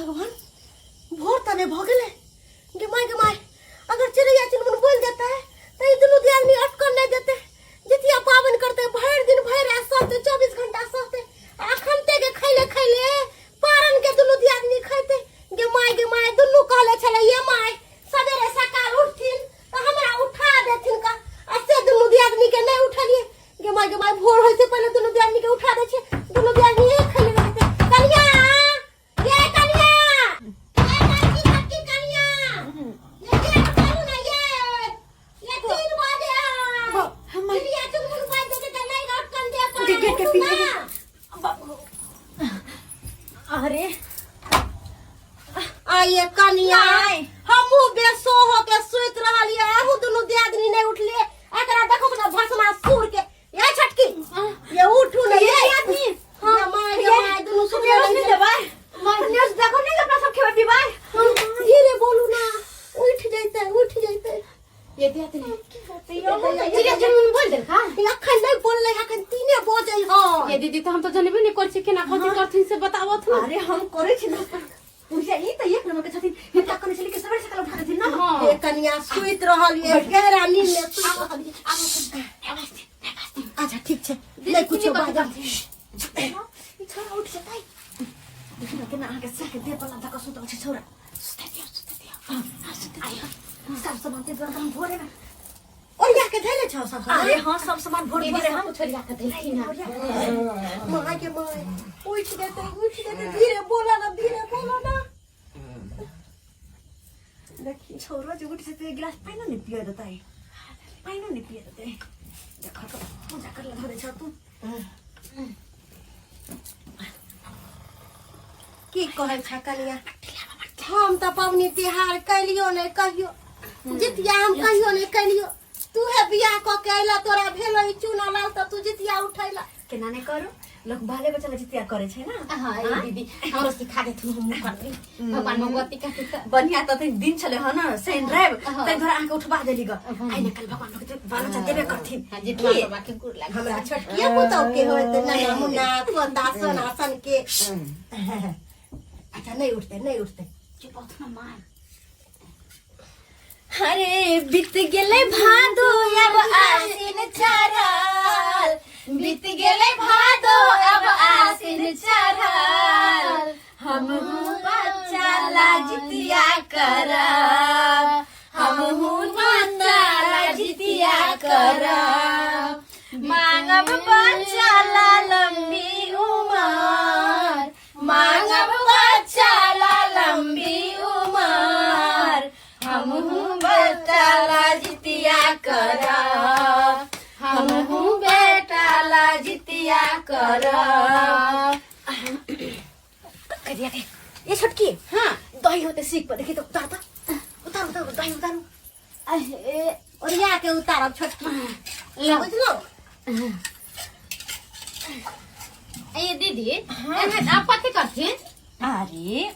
भगवान भोर तऽ नहि भऽ गेलै गे माय गे माय अगर चिड़ैया चुनमुन बोल देतै तऽ ई दुनू दियादनी अटकल नहि देतै जितिया पाबनि करतै भरि दिन भरि राति सहतै 24 घंटा सहतै आ अखन ते के खैले खैले पारन के दुनू दियादनी खैतै गे माय गे माय दुनू कहले छलै ये माय सवेरे सकाल उठथिन तऽ हमरा उठा देथिन का आ से दुनू दियादनी के नहि उठलियै गे माय गे माय भोर होय से पहिले दुनू दियादनी के उठा दै छियै दुनू दियादनी एक खैले रहतै कनिया ये कनिया ये लड़की लड़की कनिया ये ये चलू ना ये ये 3 बजे है चिड़िया चुनमुन बाज देते त नहीं अटकन दे गे, गे, गे, उठू पीछे, ना। अरे आइए कनिया नहीं। हमहू बेसो हो के सुति रहलियै अहू दुनू दियादनी नहीं उठलियै एकरा देखो ना भस्मा सुर के ये छटकी ये उठू ना ये आदमी ये माय ये माय दुनू सुति न्यूज रहलियै। नहीं देबै न्यूज देखो नहीं अपना सब खेबै पीबै धीरे बोलू ना उठ जैते उठ जैते ये दियादनी चिड़िया चिड़िया चुनमुन बोल देल का अखन नहीं बोलले अखन 3 बजे ह ये दीदी तो हम तो जानबे नहीं करै छी केना कथी करथिन से बताबत न अरे हम करै छी ना पूजा ई तऽ एक नंबर के छथिन हिनका कहने छली कि सवेरे सकाल उठा देथिन ना हां ये कनिया सुति रहल ये गहरा नींद में सुति रहल ये अच्छा ठीक छै नहीं कुछो बाजल ई छोरा उठ जेतै देखियौ ने केना अहाँके साके देह पर लाथा कऽ सुतल छै छौड़ा सुतै दियौ सुतै दियौ हाँ, सुतै दियौ सब सामान ते दुआरे हम भोरे में ओरिया के धैले छौ सब सामान? अरे हाँ सब सामान भोर दीदी भोरे सब हम कुछ ओरिया के देलखिन हन। माय के my उठ जेतै उठ जेतै धीरे बोला ना धीरे बोला ना देखी छौड़ा जे उठ जेतै एक गिलास पानिओ नहि पिय देतै पानिओ नहि पिय देतै देख तऽ पूजा कर धऽ दै छौ तू की कहै छ कनिया हम तऽ पबनी तिहार कैलियो नहि कहियो जितिया हम कहियो नहि कैलियो तू हे बियाह कऽ के अयला तोरा भेलो ई चूना लाल तऽ तू जितिया उठैला केना नहि करू लोक बाले बच्चा ला जितिया करै छै ना हाँ ये दीदी हमरो सिखा देथुन हमहूँ करबै भगवान भगवती कहते तऽ बढ़िया तऽ तखन दिन छलै हन शनि रवि हाँ। ताहि दुआरे अहाँके उठबा देली ग आइ ने काल्हि भगवान भगवती बाल बच्चा देबे करथिन हाँ जितना बाबा के गुड़ लागे हमरा छोटकिया पुतहु के होइत नन्हा मुन्ना पोता सोना सन के अच्छा नहीं उठते नहीं उठते चुप होत ना माय अरे बीत गेलै भादो अब आसिन चढ़ल बीत गेलै भादो अब आसिन चढ़ल हमहू बच्चा ला जितिया करब हमहू बच्चा ला जितिया करब मांगब बच्चा ला लंबी उमर मांगब बच्चा ला लंबी उमर हमहू बेटा ला जितिया करब हमहू बेटा ला जितिया करब करिया के ये छोटकी हाँ दही होते सीख पर देखी तो उतार तो उतार उतार दही उतारू अहे ओरिया के उतारब छोटकी लो। बुझलो ए दीदी एमे आप कथी करथिन अरे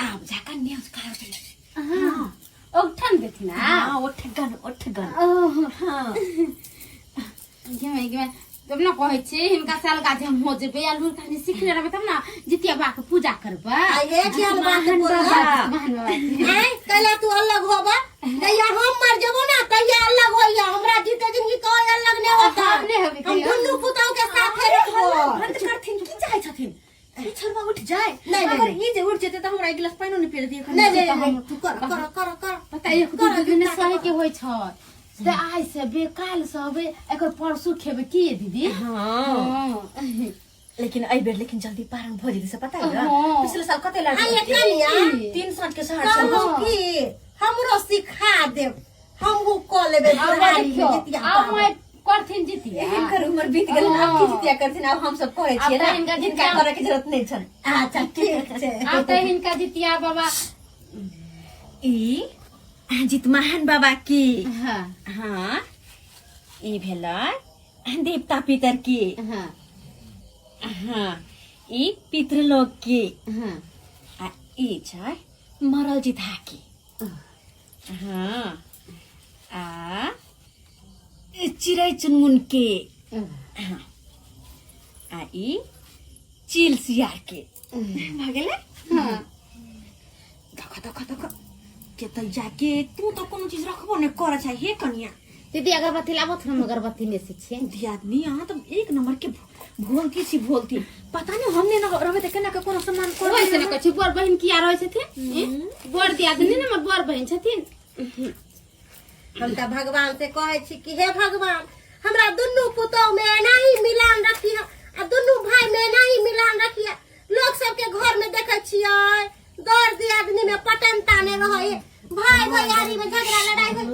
आब जाकर न्यूज करा चले हाँ उठन देथिन आ हाँ उठ गन उठ गन ओह हाँ गेमे गेमे तब ने कहै छी हिनका साल गाछ हम हो जेबै आ लुर कहानी सीखने रहबै तब ने जितिया बा के पूजा करबै आ ये केहन बात बोलला महान बाबा के। आँय कैला तू अलग होबा जहिया हम मर जेबो ना तहिया अलग होइया हमरा जीते जिंदगी कोई अलग नहीं होता हम नहीं होबे हम कहियो। दुनू पुतहु के साथे रखबो बंद करथिन की चाहै छथिन ई छोड़वा उठ जाए नहीं, अगर नहीं। ई जे उठ जेतै तऽ हमरा एक गिलास पानिओ नहि पिए दियै नहीं नहीं नहीं तू कर कर कर कर पता एक दू दिन सहे के होइ छै से आइ से बे काल्हि सहबै एकर परसू खेबै की ये दीदी हाँ हाँ। लेकिन एहि बेर लेकिन जल्दी पारण भऽ जेतै से पता है हाँ। पिछले साल कते आ ये लागल कनिया तीन साँझ के शहर से कहू की हमरो सिखा देब हमहू कऽ लेबै आब बुढ़ारी में देखियौ जितिया आब पाबनि। माय करथिन जितिया हिनकर उम्र बीत गेल आब की जितिया करथिन आब हम सब करै छियै आब ना तऽ हिनका हिनका जितिया- करऽ के जरूरत नहि छनि अच्छा ठीक छै आब तऽ हिनका जितिया बाबा ई जितमाहन बाबा की हाँ हाँ ई भेलै देवता पितर की हाँ हाँ ई पितृलोक की हाँ आ ई छै मरल जितहा की हाँ आ ई चिड़ै चुनमुन के हाँ आ ई चील सियार के भऽ गेलै हाँ। धक धक धक के त जाके तू तो कोनो चीज रखबो ने कर छै हे कनिया। दीदी अगरबत्ती लाबो हम अगरबत्ती ने से छियै। दियादनी अहाँ तो एक नंबर के भोलती छी भोलती, पता नहीं हमने न रहबे त केना के कोनो सामान कर ओहि से ने कहै छी बर बहिन किया रहै छथिन? बर दियादनी ने हमर बर बहिन छथिन। हम तऽ भगवान से कहै छी कि हे भगवान हमरा दुनू पुतोह में एनाही मिलान रखिह आ दुनू भाई में एनाही मिलान रखिह। लोग सबके घर में देखै छियै दर दियादनी में पटनता नहि रहै, भाई भैयारी में झगड़ा लड़ाई होइ।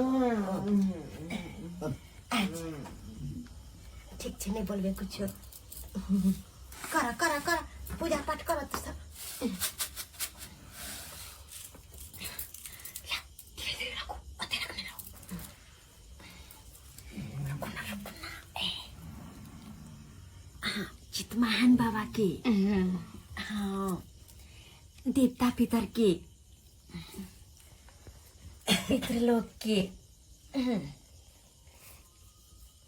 ठीक छै, नहि बोलबै कुछो। कर कर कर पूजा पाठ कर तू सब। धीरे धीरे रखू, अते रखने रहो। रखू ना, रखू ना। ए। हाँ, चितमहान बाबा के, हाँ, देवता पितर के, पितृलोक के।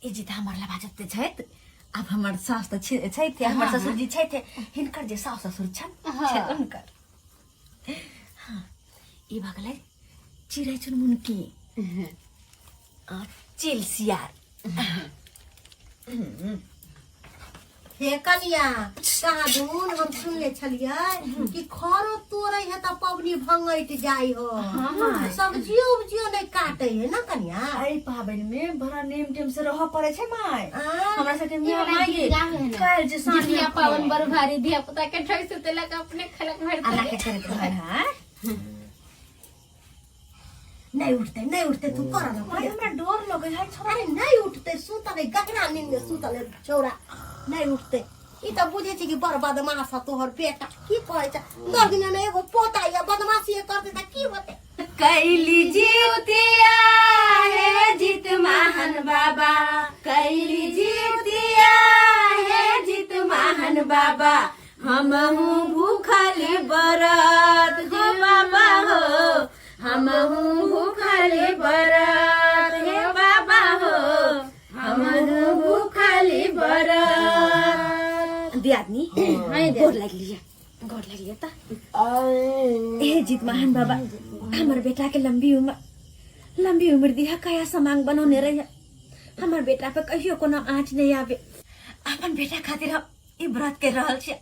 ई जी त हमर लबा जते छथि, आब हमर सास तऽ छथि, हमर ससुर जी छथि, हिनकर जे सास ससुर छनि से हुनकर। हाँ, ई भऽ गेलै चिड़ै चुनमुन के आ चिल सियार। हे कनिया कहाँ दून हम सुनले छलियै कि खरो तोड़ै है तऽ पबनी भंगैट जाइ हो, सब्जियो उब्जियो नहीं काटे है ना कनिया? एहि पाबनि में बड़ा नेम टेम से रहऽ पड़ै छै माय। आ, हमरा सबके ई मियाँ वाला माय गीत गे, गाबै है ना। काल्हि जे साँझ जितिया पावन बड़ भारी, धिया पुता के ठोक सुतेलक अपने खेलक भरि अल्लाह के थारी। करैत रहै है। नहीं उठते नहीं उठते, तू कर ना। माय हमरा डर लगै है छोरा। अरे नहीं उठते, सुतल है, गहरा नींद में सुतल है छौड़ा, नहीं उठते। ई तऽ बुझै छै कि बड़ बदमाश है तोहर बेटा, की कहै छै 10 दिन में एगो पोता या बदमाशी करते तऽ की होते। कैली जिउतिया हे जित महान बाबा, कैली जिउतिया हे जित महान बाबा, हमहू भूखल बरत हो बाबा हो, हमहू भूखल बरत हे बाबा हो, हमहू भूखल बरत। दियादनी गोर लागि लिया, गोर लागि लिया त। ए जित महान बाबा हमर बेटा के लंबी उम्र, लंबी उम्र दिया, काया समांग बनौने रही, हमर बेटा पे कहियो कोनो आँच नहीं आवे। अपन बेटा खातिर हम ई व्रत कर रहल छियै,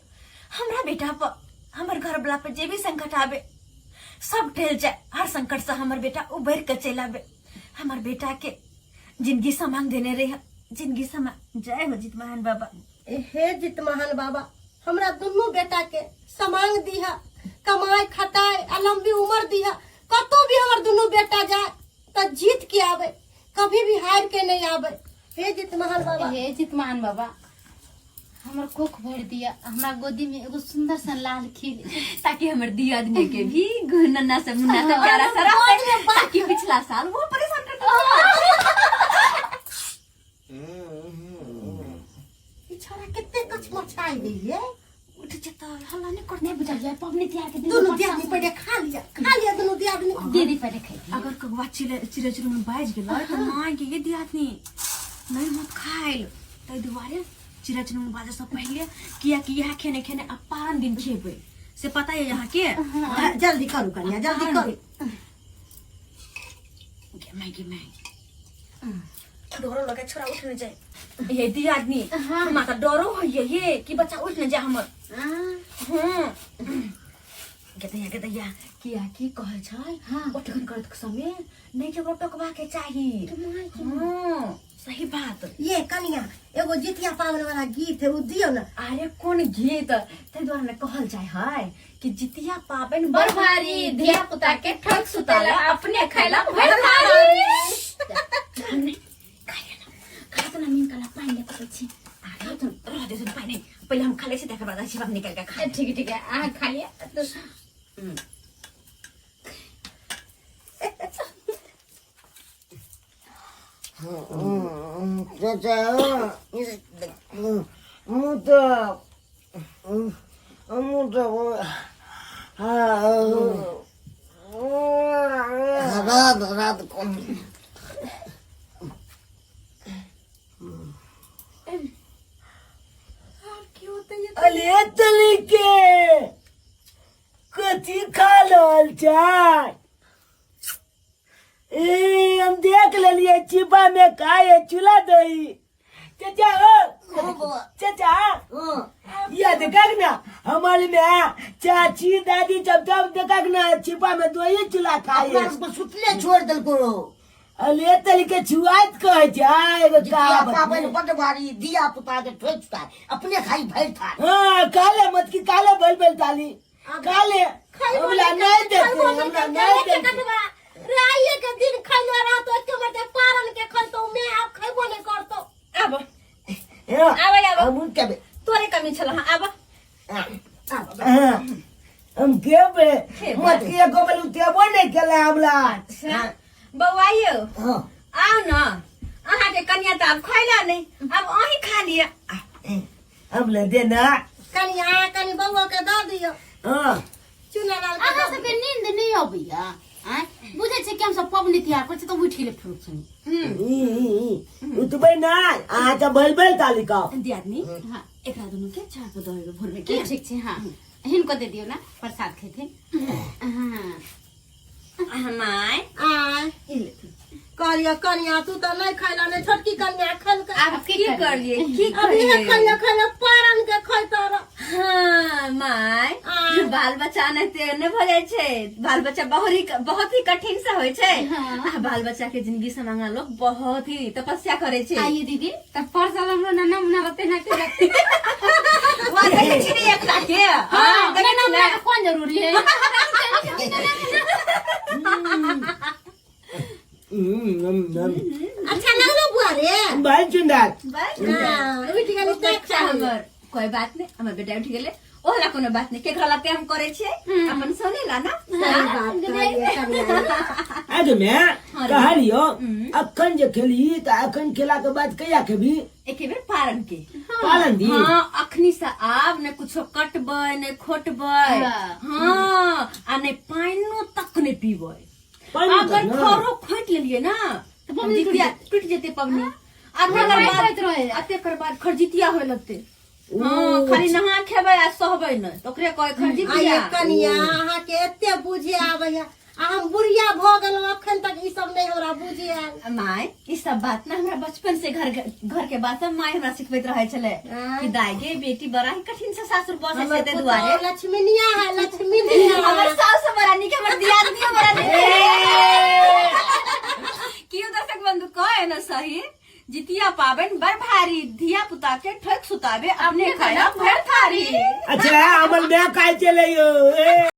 हमरा बेटा पर हमर घर वाला पर जे भी संकट आवे सब टल जाए, हर संकट से हमर बेटा उभर के चल आवे। हमर बेटा के जिंदगी समांग देने रही, जिंदगी समांग। जय हो जित महान बाबा। हे जित महान बाबा हमरा दुनू बेटा के समांग दिहा, कमाए खटाए आ लंबी उम्र दिहा, कतौ भी हमर दुनू बेटा जाए त जीत के आवे, कभी भी हार के नहीं आवे। हे जित महान बाबा। हे जितमान बाबा हमर कोख भर दिया, हमरा गोदी में एगो सुंदर सा लाल खिल, ताकि हमर दियादनी के भी नन्ना से मुन्ना से प्यारा सा रहते, ताकि पिछला साल वो परेशान करता। ई छोरा कते कचमचाई गई है, उठ जता हल्ला नहीं करते। नहीं बुझलियै पबनी तिहार के दिन दुनू दियादनी पहिले खा लिया, खा लिया दुनू दियादनी। दीदी पहिले खैती। अगर कौआ चिड़ै चिड़ै चुनमुन बाजि गेलै तऽ माय के ये दियादनी नहीं मत खाइल, ताहि दुआरे चिड़ै चुनमुन बाजै से पहिले, कियाकि इएह खेने खेने आ पारन दिन खेबै से पता है यहाँ के। हाँ, जल्दी करू कनिया, जल्दी करू। गे माय गे माय डरो लगे छोरा उठ नहीं जाए। ये दियादनी हमरा तऽ डरो होइए ये कि बच्चा उठ नहीं जाए हमर। गेदैया गेदैया किया की कहै छै ओठगन करैत के समय नहीं केकरो टोकबा के चाही। हाँ, सही बात। ये कनिया एगो जितिया पावन वाला गीत है उ दियौ ना। अरे कोन गीत, ताहि दुआरे ने कहल जाय है कि जितिया पाबनि बड़ भारी, धिया पुता के ठक सुतेला अपने खैला भर थारी। खा तो ना मीन कला पानि ले पकै छी। अरे तो रह दे पानि, पहिले हम खा लै छी तकर बाद छी बाप निकाल के खा। ठीक ठीक है अहाँ खा लिअ। चाचा मुँह मुँह रात रात कम अरे तली के कत कथी खा रहल छै? ए, हम देख लेलिए चिपा में का है चूल्हा दही। चाचा ओ चाचा, ये देखा ना हमारे में चाची दादी जब जब देखा ना छिपा में दही चूल्हा खाए। अपना सबके सुतले छोड़ देलको रहो। अले तरीके छुआत कहै छै एगो जितिया कहावत पाबनि में। बड भारी, धिया पुता के ठोकि छुटा अपने खाई भरि थाल। हाँ, काले मत की काले भल भल ताली काले हमरा नहीं देते, हमरा नहीं देते। राइए के दिन खैले रहतो, एके मरते पारन के खैतो, मैं आब खैबो नहीं करतो। आब। हाँ, आबै, आबै। हमहूँ खेबै। तोरे कमी छल हँ, आब। हाँ, हम खेबै। खेबै। मत की एको बेर उठेबो नहीं केला हमरा। अच्छा बौआ यौ। हाँ। आउ न, अहाँके कनिया तऽ आब खैला नहि, आब अहीं खा लिअ। हम ले दे ना। कनि अहाँ कनि बौआ के दऽ दियौ। हाँ। चुना लाल के अहाँ दऽ सबके नींद नहि अबैया? आँय, बुझै छै कि हमसब पबनी तिहार करै छी तऽ उठि गेलै फुरुक सुनी। ई, ई, ई, उठबै नहि, अहाँ तऽ भल भल ताली खाउ। दियादनी। हाँ। एकरा दुनू के चाय पर दऽ एबै भोर में। की ठीक छै, हाँ, हिनको दे दियौ ने, प्रसाद खेथिन। हाँ। My. आय। ई लेथिन। कहलियै कनिया तू तऽ नहि खैला नहि, छोटकी कनिया खेलकै। आब की करलियै, की अभी करलियै? खैले खैले पारन के खैतो रह। हाँ my. आय। बाल बच्चा ने ते ने भऽ जाइ छै, बाल बच्चा बहुत ही बहुत ही कठिन से होइ छै। हाँ। आ बाल बच्चा के जिंदगी से मांगा लोग बहुत ही तपस्या करे छै। आइए दीदी, तब परसाद हमरो नन्ना मुन्ना रहते ना के लगते। वाह, देखै छी ने एकटा के? हाँ, हाँ, देखै नन्ना छी मुन्ना ने? के कोन जरूरी है? अच्छा लगलो बुआ रे? बड़ सुंदर। बस। हाँ, उठि गेली तऽ बच्चा हमर, कोई बात नहीं, हमर बेटा उठि गेलै, ओहला कोनो बात नहीं, केकरा ला प्रेम करे छियै, अपन सोने ला ना। सही बात कहलियै कनिया। आगे में कहलियो, अखन जे खेली तऽ अखन खेला के बाद कहिया खेबी? एके बेर पारन के। पालन दी। हाँ, अखनी से आब ने कुछो कटबै ने खोटबै। हाँ, आ ने पानिो तक ने पीबै। पानि तक अगर ना? खरो खोटि लेलियै ना तऽ पबनी जितिया टूटि जेतै पबनी। आ तेकर पानि बाद करैत रहै। आ तेकर बाद खरजितिया होय लगतै। हाँ, खाली नहा खेबै आ सहबै नहि, तऽ ओकरे कहै खरजितिया। आइये कनिया, अहाँके एते बुझे आबैया आ हम बुढ़िया भऽ गेलहुँ, अखन तक ई सब नहि हमरा बुझे आयल। माय, ई सब बात ना हमरा बचपन से घर घर के बात सब माय हमरा सिखबैत रहे छले कि दाई गे बेटी बड़ा ही कठिन से सासुर बसे हमर छै, ताहि दुआरे। पुतोहु लक्ष्मीनिया है, लक्ष्मीनिया। हमर सास बड़ा नीक, हमर दियादनियो बड़ा नीक। कियो दर्शक बंधु कहे न सही, जितिया पाबनि बड़ भारी, धिया पुता के ठोक सुताबे, अपने खाया भर थारी। अच्छा, हमर माय खाइ छलै यौ ए।